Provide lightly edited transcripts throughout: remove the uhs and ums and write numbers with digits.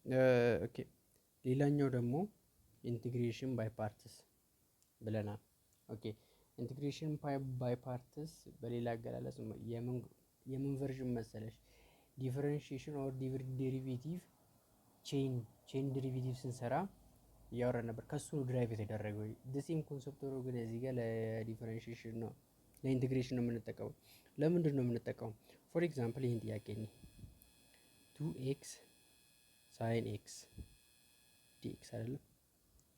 Okay, ሌላኛው ደግሞ integration by parts ብለናል። Okay, integration by parts በሌላ አገላለጽ የምን version መሰለሽ? Differentiation or derivative chain derivative ስንሰራ እያወራን ነበር። ከሱ ነው derive የተደረገው። Same concept ነው፣ ግን እዚህ ጋር ለ differentiation ነው ለ integration ነው የምንጠቀመው። ለምንድን ነው የምንጠቀመው? For example, ይህን ጥያቄ ኒ two x sine x dx አይደለም።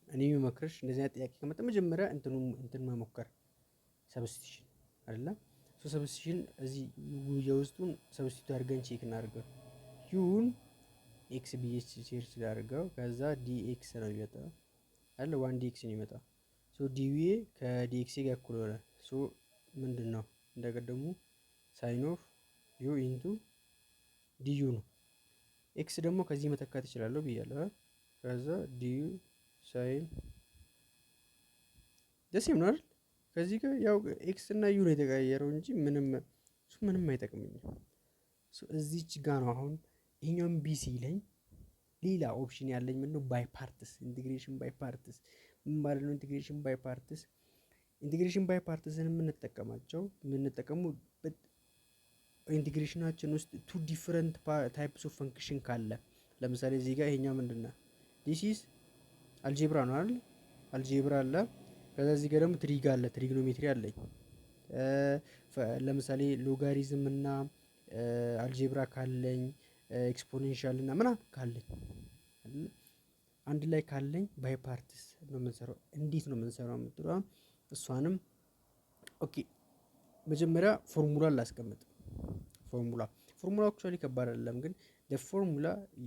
እኔ የሚመክርሽ እንደዚህ አይነት ጥያቄ ከመጣ መጀመሪያ እንትኑ እንትን መሞከር substitution አይደለም። So substitution እዚህ የውስጡን substitute አድርገን check እናድርገው። U ን x ብዬ ቼር ስላደርገው ከዛ dx ነው የሚመጣው አይደለ? One dx ነው የሚመጣው። So dv ከ dx ጋር እኩል ሆነ። So ምንድን ነው እንደቀደሙ sine of u into du ነው። x ደግሞ ከዚህ መተካት እችላለሁ ብያለሁ። ከዛ du sine the same ነው አይደል? ከዚህ ጋር ያው x እና u ነው የተቀያየረው እንጂ ምንም እሱ ምንም አይጠቅመኝም። እዚች ጋ ነው አሁን ይሄኛውን ቢ ሲለኝ ሌላ option ያለኝ ምንድነው? By parts, integration by parts ምን ማለት ነው? Integration by parts, integration by parts ን የምንጠቀማቸው የምንጠቀሙ integration ኣችን ውስጥ two different types of function ካለ፣ ለምሳሌ እዚህ ጋር ይሄኛው ምንድን ነው? This is algebra ነው አይደል? Algebra አለ። ከዛ እዚህ ጋር ደግሞ trig አለ፣ trigonometry አለኝ። ለምሳሌ ሎጋሪዝም እና algebra ካለኝ፣ exponential እና ምናምን ካለኝ፣ አንድ ላይ ካለኝ by parts ነው የምንሰራው። እንዴት ነው የምንሰራው የምትለዋ እሷንም okay፣ መጀመሪያ ፎርሙላ ላስቀምጥ። Formula, formula actually ከባድ አይደለም፣ ግን ፎርሙላ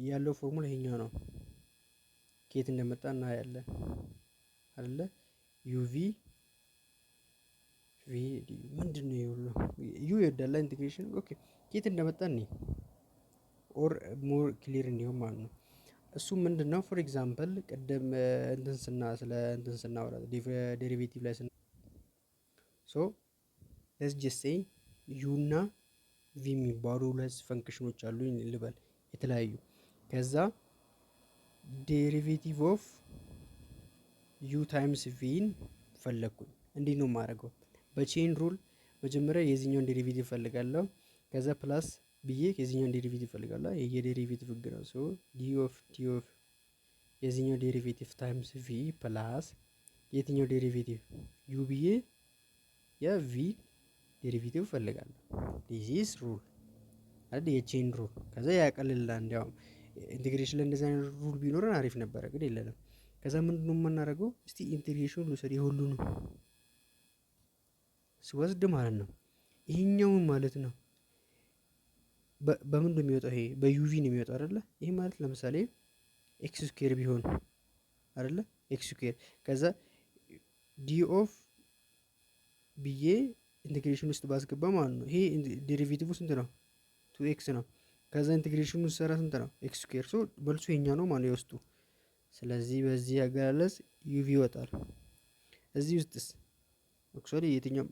ያለው ፎርሙላ ይሄኛው ነው። ከየት እንደመጣ እናያለን አይደለ? uv v ምንድን ነው የሁሉ u ይወዳላ integration። Okay, ከየት እንደመጣ እኔ or more clear እንዲሆን ማለት ነው። እሱ ምንድን ነው? For example, ቅድም እንትን ስና ስለ እንትን ስናወራ derivative ላይ ስና so let's just say u እና v የሚባሉ ሁለት function ኖች አሉኝ ልበል የተለያዩ። ከዛ derivative of u times v ን ፈለግኩኝ። እንዴት ነው የማደርገው? በ chain rule መጀመሪያ የዚህኛውን derivative ፈልጋለሁ። ከዛ plus ብዬ የዚህኛውን derivative ፈልጋለሁ። የ derivative ህግ ነው። So d of d of የዚህኛው derivative times v plus የትኛው derivative u ብዬ የ v derivative እፈልጋለሁ። This rule አይደል? የ chain rule ከዛ ያቀልላል። እንዲያውም integration ላይ እንደዚህ አይነት rule ቢኖረን አሪፍ ነበረ፣ ግን የለንም። ከዛ ምንድነው የምናደርገው? እስቲ integration ልውሰድ የሁሉንም ስወስድ ማለት ነው ይሄኛውን ማለት ነው። በምን ነው የሚወጣው? ይሄ በ uv ነው የሚወጣው አይደለ? ይሄ ማለት ለምሳሌ x square ቢሆን አይደለ? X square ከዛ d of ብዬ integration ውስጥ ባስገባ ማለት ነው። ይሄ derivative ስንት ነው? Two x ነው። ከዛ integration ኑ ሰራ ስንት ነው? X square። So መልሱ የኛ ነው ማለት ነው የውስጡ። ስለዚህ በዚህ አገላለጽ uv ይወጣል። እዚህ ውስጥስ actually የትኛው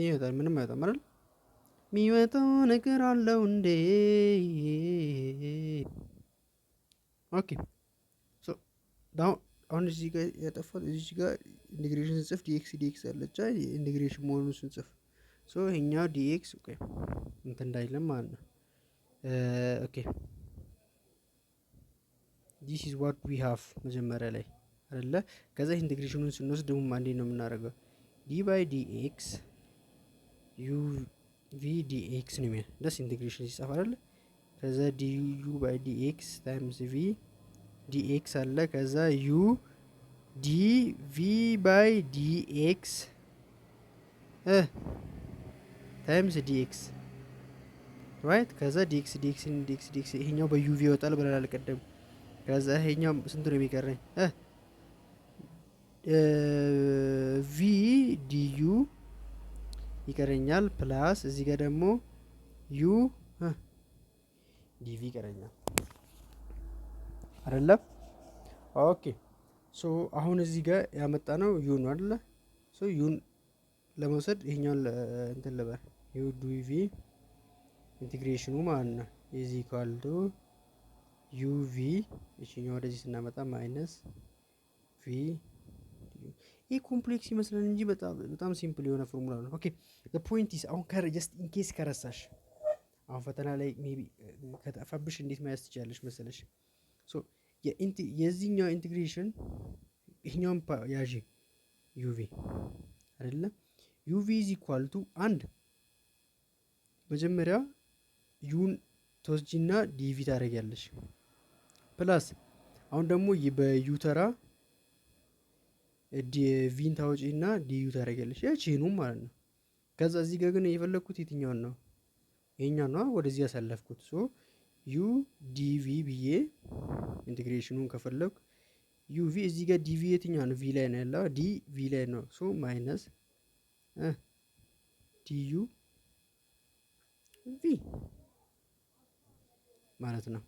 ይወጣል? ምንም አይወጣም አይደል? የሚወጣው ነገር አለው እንዴ? Okay, so አሁን እዚህ ጋር ያጠፋት እዚህ ጋር integration ስንጽፍ dx dx አለች integration መሆኑን ስንጽፍ so ይሄኛው dx okay እንትን እንዳይለም ማለት ነው። Okay, this is what we have መጀመሪያ ላይ አይደለ? ከዛ integration ኑን ስንወስድ ደግሞ አንዴ ነው የምናደርገው d by dx u v dx ነው የሚለው ደስ integration ሲጻፍ አይደለ? ከዛ du by dx times v dx አለ። ከዛ u d v by dx times dx, right። ከዛ dx dx dx dx ይሄኛው በ uv ይወጣል ብለናል ቀደም። ከዛ ይሄኛው ስንት ነው የሚቀረኝ? V du ይቀረኛል plus እዚህ ጋር ደግሞ u dv ይቀረኛል አይደለም? Okay, so አሁን እዚህ ጋር ያመጣ ነው u ነው አይደለ? So u ን ለመውሰድ ይሄኛውን እንትን ልበል u dv integration ኑ ማለት ነው is equal to uv እቺኛው ወደዚህ ስናመጣ minus v። ይህ complex ይመስላል እንጂ በጣም በጣም simple የሆነ ፎርሙላ ነው። Okay, the point is አሁን just in case ከረሳሽ፣ አሁን ፈተና ላይ maybe ከጠፋብሽ እንዴት መያዝ ትችላለሽ መሰለሽ? So የዚህኛው integration ይሄኛውን ያዢ፣ uv አይደለ? uv is equal to አንድ መጀመሪያ u ን ትወስጂና dv ታደርጊያለሽ፣ plus አሁን ደግሞ በ u ተራ v ን ታወጪና du ታደርጊያለሽ፣ ያቺኑ ማለት ነው። ከዛ እዚህ ጋር ግን የፈለግኩት የትኛውን ነው? ይሄኛው ነው ወደዚህ ያሳለፍኩት። So u dv ብዬ integration ኑን ከፈለግኩ uv እዚህ ጋር dv የትኛው ነው? V ላይ ነው ያለው። D V ላይ ነው። So minus du v ማለት ነው።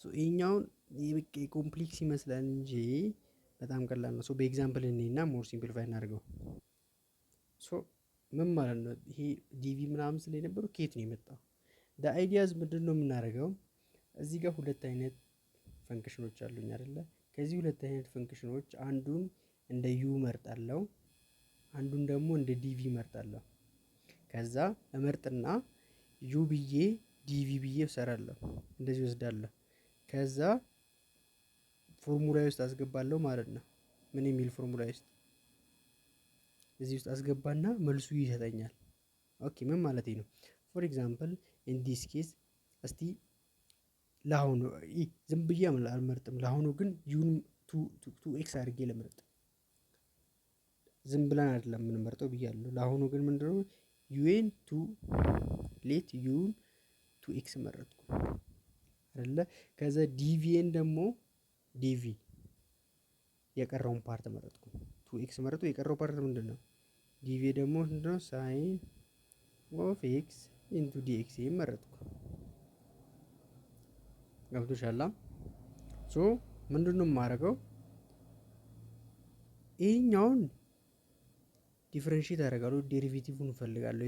So ይሄኛውን complex ይመስላል እንጂ በጣም ቀላል ነው። So በ example እንይና more simplify እናድርገው። So ምን ማለት ነው ይሄ dv ምናምን ስለ የነበረው ከየት ነው የመጣው? The idea is ምንድን ነው የምናደርገው? እዚህ ጋር ሁለት አይነት function ኖች አሉኝ አይደለ? ከዚህ ሁለት አይነት function ኖች አንዱን እንደ u መርጣለሁ፣ አንዱን ደግሞ እንደ dv መርጣለሁ። ከዛ እመርጥና u ብዬ dv ብዬ እሰራለሁ። እንደዚህ ወስዳለሁ። ከዛ ፎርሙላ ውስጥ አስገባለሁ ማለት ነው። ምን የሚል ፎርሙላ ውስጥ? እዚህ ውስጥ አስገባና መልሱ ይሰጠኛል። Okay, ምን ማለት ነው? For example, in this case እስቲ ለአሁኑ ዝም ብዬ አልመርጥም። ለአሁኑ ግን u ን two x አድርጌ ልምረጥ። ዝም ብለን አይደለም የምንመርጠው ብያለሁ። ለአሁኑ ግን ምንድነው u ን two let u ን two x መረጥኩ አይደለ? ከዛ dv ን ደግሞ dv የቀረውን part መረጥኩ። Two x መረጥኩ። የቀረው part ምንድን ነው? dv ደግሞ ምንድነው? Sine of x into dx መረጥኩ። ገብቶሻል? So ምንድን ነው የማደርገው? ይሄኛውን differentiate አደርጋለሁ። Derivative ን እፈልጋለሁ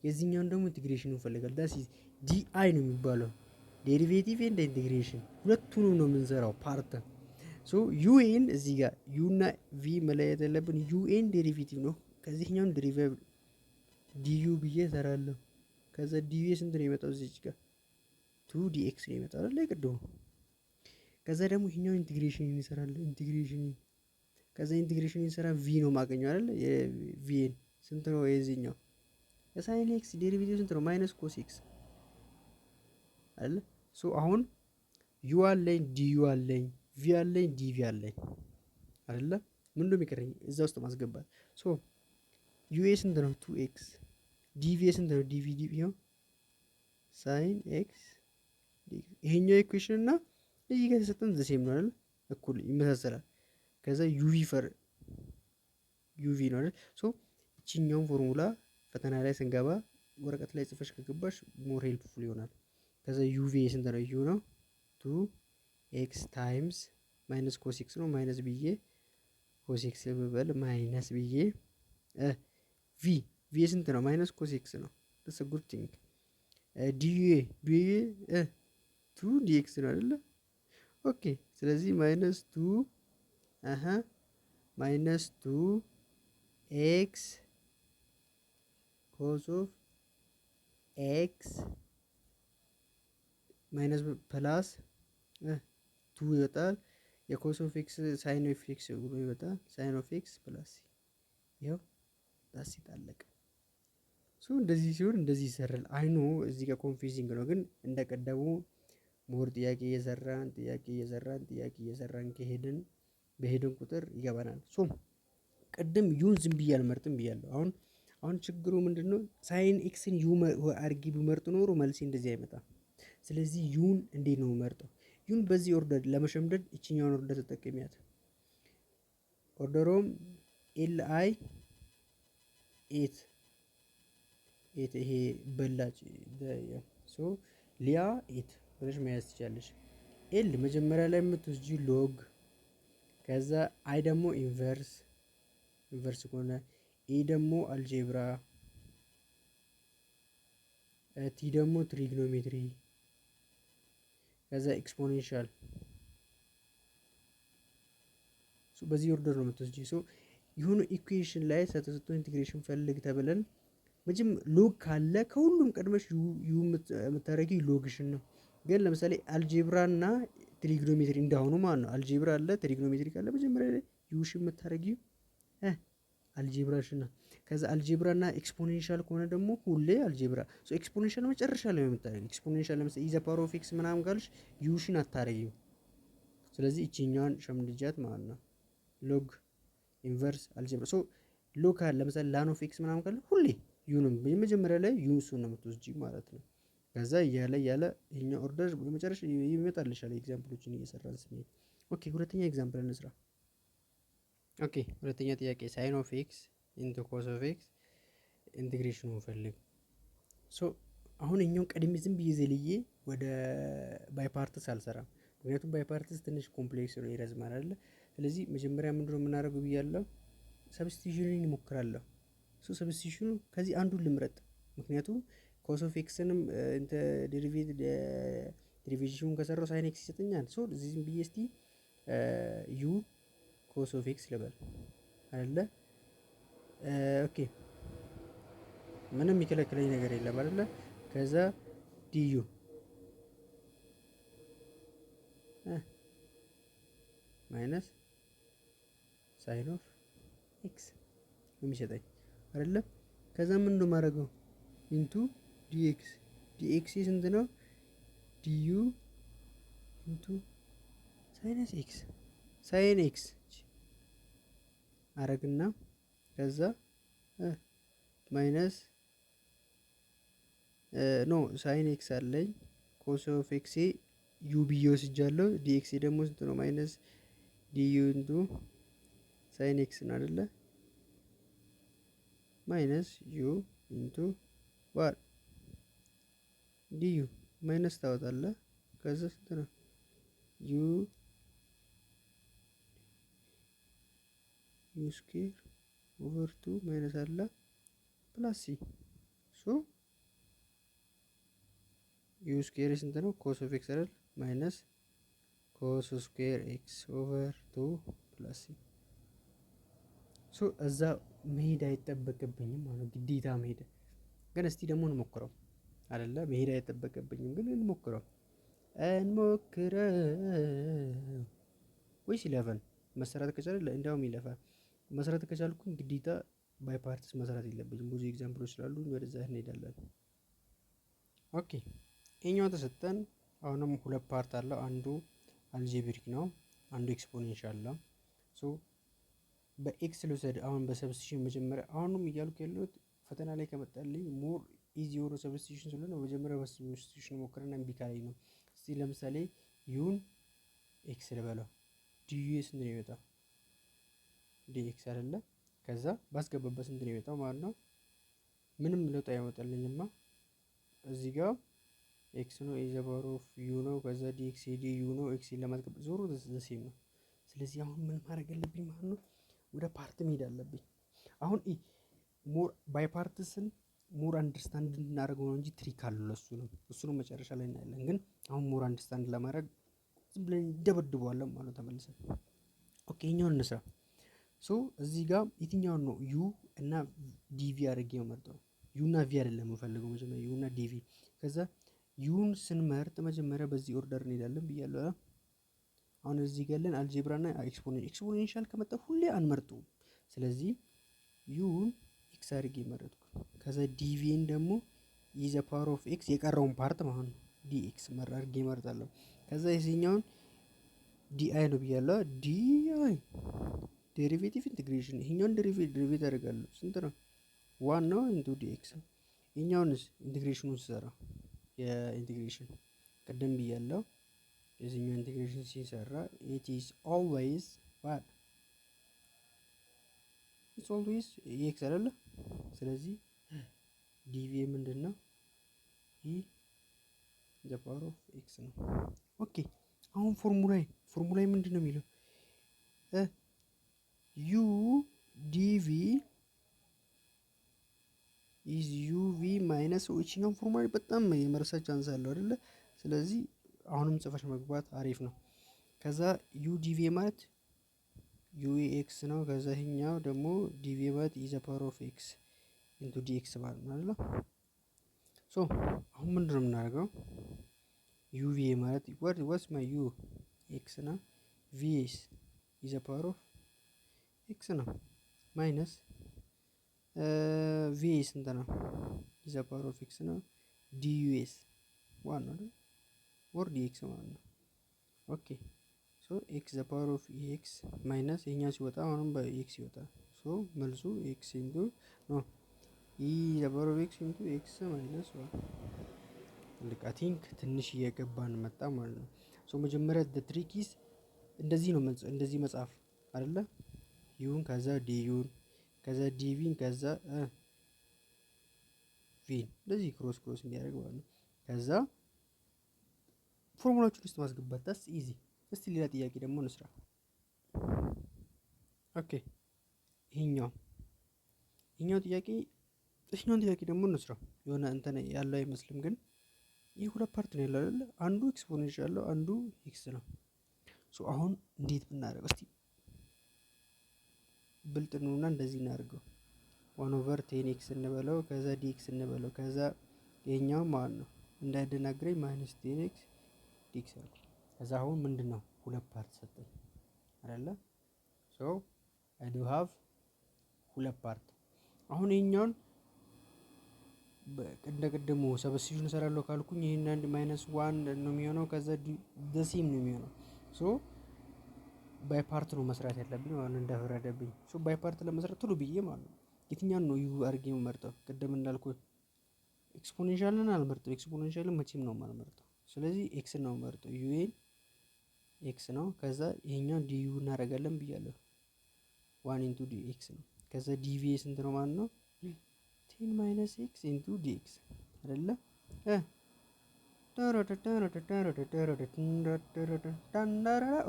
የዚህኛውን ደግሞ integration እፈልጋለሁ። That is DI ነው የሚባለው፣ derivative and integration ሁለቱንም ነው የምንሰራው part። So u ን እዚህ ጋር u እና v መለየት ያለብን u ን derivative ነው። ከዚህኛውን derivative du ብዬ እሰራለሁ። ከዛ du ስንት ነው የመጣው? እዚህ ጋር two dx ነው የመጣው አይደል? ቅድሙ። ከዛ ደግሞ ይሄኛውን integration እንሰራለን። Integration ከዛ integration እንሰራ v ነው የማገኘው አይደል? የ v ን ስንት ነው የዚህኛው? የ sine x derivative ስንት ነው? Minus cos x አይደል? So አሁን u አለኝ፣ du አለኝ፣ v አለኝ፣ dv አለኝ አይደለ? ምንድን ነው የሚቀረኝ? እዛ ውስጥ ማስገባት። So u ኤ ስንት ነው? Two x። dv ስንት ነው? dv dv ነው sine x። ይሄኛው equation እና እዚህ ጋር የተሰጠን the same ነው አይደል? እኩል ይመሳሰላል። ከዛ uv ፈር uv ነው አይደል? So እቺኛውን ፎርሙላ ፈተና ላይ ስንገባ ወረቀት ላይ ጽፈሽ ከገባሽ more helpful ይሆናል። ከዛ uv ስንት ነው? U ነው two x times minus cos x ነው። Minus ብዬ cos x ብበል minus ብዬ v v ስንት ነው? Minus cos x ነው። That's good thing። du du two dx ነው አይደለ? Okay, ስለዚህ minus two አሀ minus two x cos of x minus plus two ይወጣል። የ cos of x sine of x ብሎ ይወጣል። Sine of x plus ይኸው that's it፣ አለቀ። So እንደዚህ ሲሆን እንደዚህ ይሰራል። I know እዚህ ጋር confusing ነው፣ ግን እንደቀደሙ more ጥያቄ እየሰራን፣ ጥያቄ እየሰራን፣ ጥያቄ እየሰራን ከሄድን በሄድን ቁጥር ይገባናል። So ቅድም u ን ዝም ብዬ አልመርጥም ብያለሁ። አሁን ችግሩ ምንድነው? Sine x ን u አድርጌ ብመርጥ ኖሮ መልሴ እንደዚህ አይመጣም። ስለዚህ u ን እንዴት ነው የምመርጠው? U ን በዚህ order ለመሸምደድ እችኛውን order ተጠቀሚያት። Order ኦም L I eight eight ይሄ በላጭ so ሊያ eight ብለሽ መያዝ ትችላለሽ። L መጀመሪያ ላይ የምትወስጂ log፣ ከዛ I ደግሞ inverse፣ inverse ከሆነ A ደግሞ algebra፣ T ደግሞ trigonometry፣ ከዛ exponential በዚህ order ነው የምትወስጂ። So የሆነ equation ላይ ተሰጥቶ integration ፈልግ ተብለን መቼም log ካለ ከሁሉም ቀድመሽ u የምታደርጊው log ሽን ነው። ግን ለምሳሌ algebra እና trigonometry እንዳሁኑ ማለት ነው። Algebra አለ፣ trigonometry ካለ መጀመሪያ ላይ u ሽ የምታደርጊው algebra ሽን ነው። ከዛ algebra እና exponential ከሆነ ደግሞ ሁሌ algebra፣ so exponential መጨረሻ ላይ ነው የምታደርጊው። Exponential ለምሳሌ e the power of x ምናምን ካልሽ u ሽን አታደርጊው። ስለዚህ እቺኛዋን ሸምድጃት ማለት ነው። Log፣ inverse፣ algebra። So log ካለ፣ ለምሳሌ ln of x ምናምን ካለ ሁሌ u ነው፣ የመጀመሪያ ላይ u እሱን ነው የምትወስጂ ማለት ነው። ከዛ እያለ እያለ ይሄኛው order የመጨረሻ ይመጣልሻል example ኦችን እየሰራን ስንሄድ። Okay፣ ሁለተኛ example እንስራ። Okay፣ ሁለተኛ ጥያቄ sine of x into cos of x integration ኑን ፈልግ። So አሁን እኛውን ቀድሜ ዝም ብዬ ዘልዬ ወደ by parts አልሰራም። ምክንያቱም by parts ትንሽ complex ነው፣ ይረዝማል አይደለ? ስለዚህ መጀመሪያ ምንድነው የምናደርገው ብያለሁ፣ substitution ን እሞክራለሁ። So substitution ኑ ከዚህ አንዱን ልምረጥ። ምክንያቱም cos of x ንም derivation ኑን ከሰራው sine x ይሰጠኛል። So እዚህ ዝም ብዬ እስቲ u cos of x ልበል አይደለ? Okay፣ ምንም የሚከለክለኝ ነገር የለም አይደለ? ከዛ du minus sine of x የሚሰጠኝ አይደለ? ከዛ ምን ነው የማደርገው? Into dx። dx ስንት ነው? Du into sinus x፣ sine x አረግና ከዛ minus፣ no፣ sine x አለኝ፣ cos of x u ብዬ ወስጃለሁ። dx ደግሞ ስንት ነው? Minus du into sine x ነው አይደለ? Minus u into what? Du minus ታወጣለህ። ከዛ ስንት ነው? U square over two minus አለ plus c። So u square ስንት ነው? Cos of x አይደል? Minus cos square x over two plus c። So እዛ መሄድ አይጠበቅብኝም ማለት ግዴታ መሄድ፣ ግን እስቲ ደግሞ እንሞክረው አይደለ? መሄድ አይጠበቅብኝም ግን እንሞክረው እንሞክረው ወይስ ይለፈን? መሰራት ከቻለ እንዲያውም ይለፋል። መስራት ከቻልኩኝ ግዴታ by parts መስራት የለብኝም። ብዙ example ኦች ስላሉ ወደዛ እንሄዳለን። Okay፣ ይሄኛው ተሰጠን። አሁንም ሁለት part አለው። አንዱ algebraic ነው፣ አንዱ exponential ነው። So በ x ልውሰድ። አሁን በ substitution መጀመሪያ፣ አሁንም እያልኩ ያለሁት ፈተና ላይ ከመጣልኝ more easy የሆነ substitution ስለሆነ መጀመሪያ በ substitution ሞክረና እምቢ ካለኝ ነው። እስቲ ለምሳሌ u ን x ልበለው፣ du ስንት ነው የሚመጣው? dx አይደለ? ከዛ ባስገባበት ስንት ነው የሚመጣው ማለት ነው? ምንም ለውጥ አይመጣልኝማ። እዚህ ጋር x ነው፣ e the power of u ነው። ከዛ dx du ነው። x ለማስገባት ዞሮ the same ነው። ስለዚህ አሁን ምን ማድረግ አለብኝ ማለት ነው? ወደ part መሄድ አለብኝ። አሁን more by parts ን more understand እንድናደርገው ነው እንጂ trick አለው ለሱ ነው። እሱንም መጨረሻ ላይ እናያለን። ግን አሁን more understand ለማድረግ ዝም ብለን እንደበድበዋለን ማለት ነው ተመልሰን። Okay፣ ይሄኛውን እንስራ። So እዚህ ጋር የትኛውን ነው u እና dv አድርጌ የምመርጠው? U እና v አይደለም የምፈልገው፣ መጀመሪያ u እና dv። ከዛ u ን ስንመርጥ መጀመሪያ በዚህ order እንሄዳለን ብያለሁ። አሁን እዚህ ጋር ያለን algebra እና exponential ከመጣ ሁሌ አንመርጠውም። ስለዚህ u ን x አድርጌ መረጥኩ። ከዛ dv ን ደግሞ e the power of x የቀረውን part ማለት ነው dx አድርጌ እመርጣለሁ። ከዛ የዚህኛውን di ነው ብያለሁ። di derivative integration፣ ይሄኛውን derivate አደርጋለሁ። ስንት ነው? One ነው into dx። ይሄኛውንስ integration ኑን ስሰራ የ integration ቅድም ብያለሁ። የዚህኛው integration ሲሰራ it is always what? It's always x አይደለ? ስለዚህ dv ምንድን ነው? E the power of x ነው። Okay፣ አሁን formula ዬ ምንድን ነው የሚለው? U dv is uv minus፣ ይችኛውን ፎርሙላ በጣም የመረሳት chance አለው አይደለ? ስለዚህ አሁን አሁንም ጽፈሽ መግባት አሪፍ ነው። ከዛ u dv ማለት u x ነው። ከዛ ይሄኛው ደግሞ dv ማለት e the power of x into dx ማለት ነው አይደለ? So አሁን ምንድን ነው የምናደርገው? uv ማለት what's my u? X ነው። v is e the power of x ነው። Minus v ስንት ነው? E the power of x ነው። du is one ነው አይደል? Or dx ማለት ነው። Okay, so x the power of x minus ይሄኛው ሲወጣ አሁንም በ x ይወጣል። So መልሱ x into, no, e the power of x into x minus one። ልክ I think ትንሽ እየገባን መጣ ማለት ነው። So መጀመሪያ the trick is እንደዚህ ነው፣ እንደዚህ መጻፍ አይደለ? U ን ከዛ du ን ከዛ dv ን ከዛ v ን እንደዚህ cross cross እንዲያደርግ ማለት ነው። ከዛ ፎርሙላዎችን ውስጥ ማስገባት፣ that's easy። እስቲ ሌላ ጥያቄ ደግሞ እንስራ። Okay, ይሄኛውን ጥያቄ ደግሞ እንስራ። የሆነ እንትን ያለው አይመስልም፣ ግን ይህ ሁለት part ነው ያለው አይደለ? አንዱ exponential ያለው አንዱ x ነው። So አሁን እንዴት ብናደርገው? እስቲ ብልጥ ነውና እንደዚህ እናደርገው። One over 10 x እንበለው፣ ከዛ dx እንበለው፣ ከዛ ይሄኛው ማለት ነው እንዳያደናግረኝ minus 10 x dx አልኩ። ከዛ አሁን ምንድን ነው ሁለት part ሰጠኝ አይደለ? So I do have ሁለት part። አሁን ይሄኛውን እንደ ቅድሙ substitution እሰራለሁ ካልኩኝ ይሄን አንድ minus one ነው የሚሆነው። ከዛ the same ነው የሚሆነው። So by part ነው መስራት ያለብኝ ማለት ነው እንደፈረደብኝ። So by part ለመስራት ቶሎ ብዬ ማለት ነው የትኛውን ነው u አድርጌ የምመርጠው? ቅድም እንዳልኩት exponential ን አልመርጥም። Exponential ን መቼም ነው የማልመርጠው። ስለዚህ x ነው የምመርጠው። u ን x ነው። ከዛ ይሄኛው du እናደርጋለን ብያለሁ። One into dx ነው። ከዛ dv ስንት ነው ማለት ነው? 10 minus x into dx አይደለ?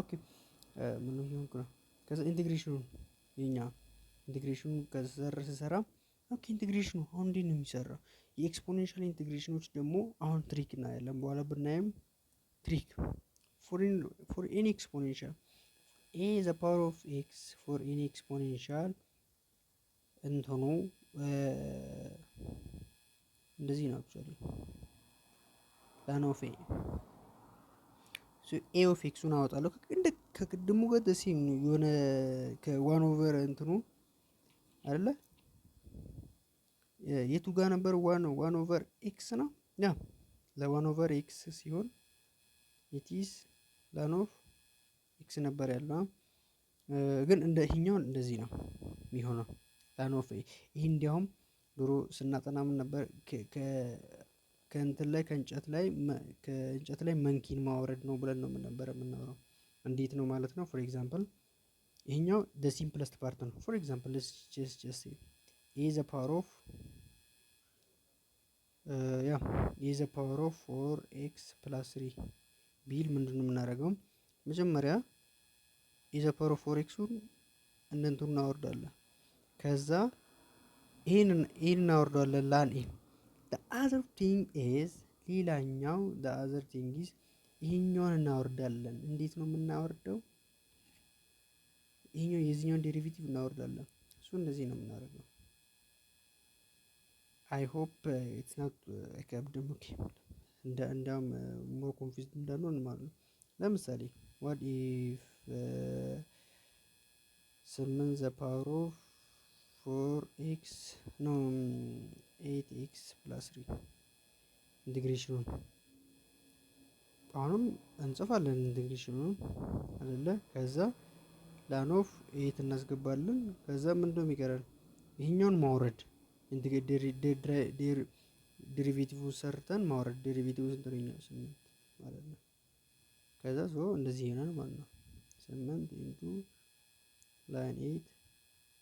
Okay, ምን እየሆንኩ ነው? ከዛ integration ኑ የኛ integration ኑ ከዘር ስሰራ፣ okay, integration ኑ አሁን እንዴት ነው የሚሰራው? የ exponential integration ኖች ደግሞ አሁን trick እናያለን በኋላ ብናይም trick for any exponential a the power of x, for any exponential እንትኑ እንደዚህ ነው። Actually ln of a of x ኡን አወጣለሁ። እንደ ከቅድሙ ጋር the same የሆነ ከ one over እንትኑ አይደለ? የቱ ጋር ነበር? One over x ነው። Yeah, ለ one over x ሲሆን it's ln of x ነበር ያለው። ግን እንደ ይሄኛው እንደዚህ ነው የሚሆነው ln of ይህ። እንዲያውም ድሮ ስናጠና ምን ነበር? ከእንትን ላይ ከእንጨት ላይ monkey ን ማውረድ ነው ብለን ነው ነበረ የምናወራው። እንዴት ነው ማለት ነው? For example ይሄኛው the simplest part ነው። For example, just a the power of, yeah, a the power of four x plus three ቢል ምንድን ነው የምናደርገው? መጀመሪያ a the power of four x ኡን እንደ እንትኑ እናወርዳለን። ከዛ ይሄንን እናወርደዋለን ln a። The other thing is፣ ሌላኛው the other thing is ይሄኛውን እናወርዳለን። እንዴት ነው የምናወርደው? ይሄኛው የዚህኛውን derivative እናወርዳለን። እሱ እንደዚህ ነው የምናደርገው። I hope it's not አይከብድም። Okay, እንደ እንዲያውም more confused እንዳንሆን ማለት ነው። ለምሳሌ what if 8 the power of four x, no, eight x plus three integration ኑን አሁንም እንጽፋለን integration ኑን አይደለ? ከዛ ln of eight እናስገባለን። ከዛ ምንድነው የሚቀረን? ይሄኛውን ማውረድ፣ derivative ሰርተን ማውረድ። Derivative ስንት ነው? ይኸኛው 8 ማለት ነው። ከዛ so እንደዚህ ይሆናል ማለት ነው። 8 into ln eight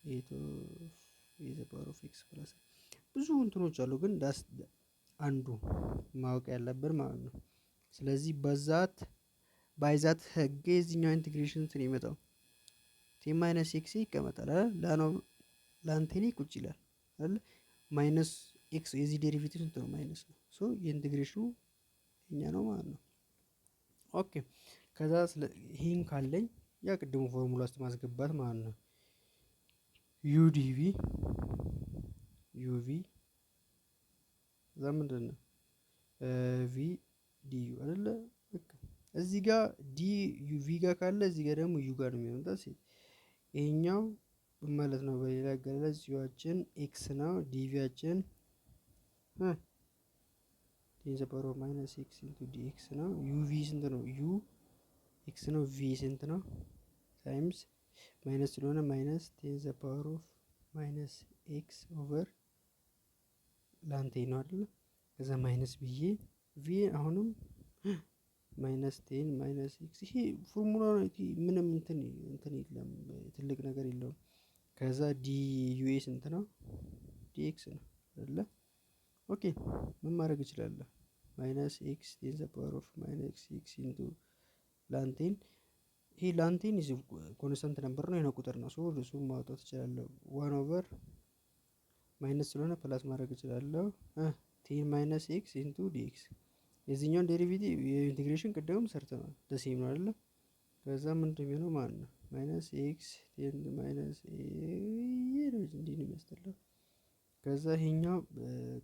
eight of e the power of x plus። ብዙ እንትኖች አሉ፣ ግን that's አንዱ ማወቅ ያለብን ማለት ነው። ስለዚህ በዛት by that ህግ የዚህኛው integration እንትን ይመጣው 10 minus x ይቀመጣል አይደል? Ln 10 ቁጭ ይላል አይደል? Minus x የዚህ derivative ስንት ነው? Minus ነው። So የ integration ኑ የኛ ነው ማለት ነው። Okay፣ ከዛ ይህን ካለኝ ያ ቅድሙ ፎርሙላ ውስጥ ማስገባት ማለት ነው። u dv uv እዛ ምንድን ነው v du አይደለ? በቃ እዚህ ጋር d v ጋር ካለ እዚህ ጋር ደግሞ u ጋር ነው የሚሆነው። ይሄኛው ማለት ነው። በሌላ አገላለጽ u ኣችን x ነው። dv ያችን 10 the power of minus x into dx ነው። uv ስንት ነው? u x ነው። v ስንት ነው? Times minus ስለሆነ minus 10 the power of minus x over ln 10 ነው አይደለ? ከዛ minus ብዬ v አሁንም minus 10 minus x። ይሄ ፎርሙላ ምንም እንትን የለም፣ ትልቅ ነገር የለውም። ከዛ du ስንት ነው? dx ነው አይደለ? Okay፣ ምን ማድረግ እችላለሁ? Minus x 10 the power of minus x into ln 10። ይሄ ln 10 is constant number ነው፣ የሆነ ቁጥር ነው። So እሱ ማውጣት እችላለሁ። One over minus ስለሆነ plus ማድረግ እችላለሁ። 10 minus x into dx። የዚህኛውን derivative የ integration ቅድምም ሰርተናል። The same ነው አይደለ? ከዛ ምንድን የሚሆነው ማለት ነው? Minus x 10 minus እንዲህ ነው የሚያስጠላው። ከዛ ይሄኛው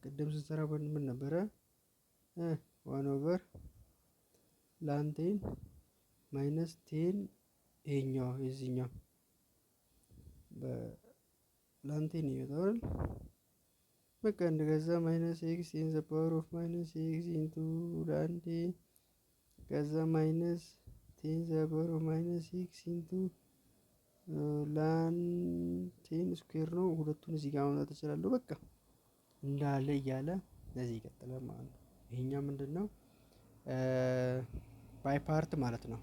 ቅድም ስንሰራ ምን ነበረ? One over ln 10 minus 10 ይሄኛው የዚህኛው በ ln 10 ይመጣል። በቃ እንደገዛ minus x 10 the power of minus x into ln 10፣ ከዛ minus 10 the power of minus x into ln 10 square ነው። ሁለቱን እዚህ ጋር ማምጣት እችላለሁ። በቃ እንዳለ እያለ እነዚህ ይቀጥላል ማለት ነው። ይሄኛው ምንድነው? By part ማለት ነው።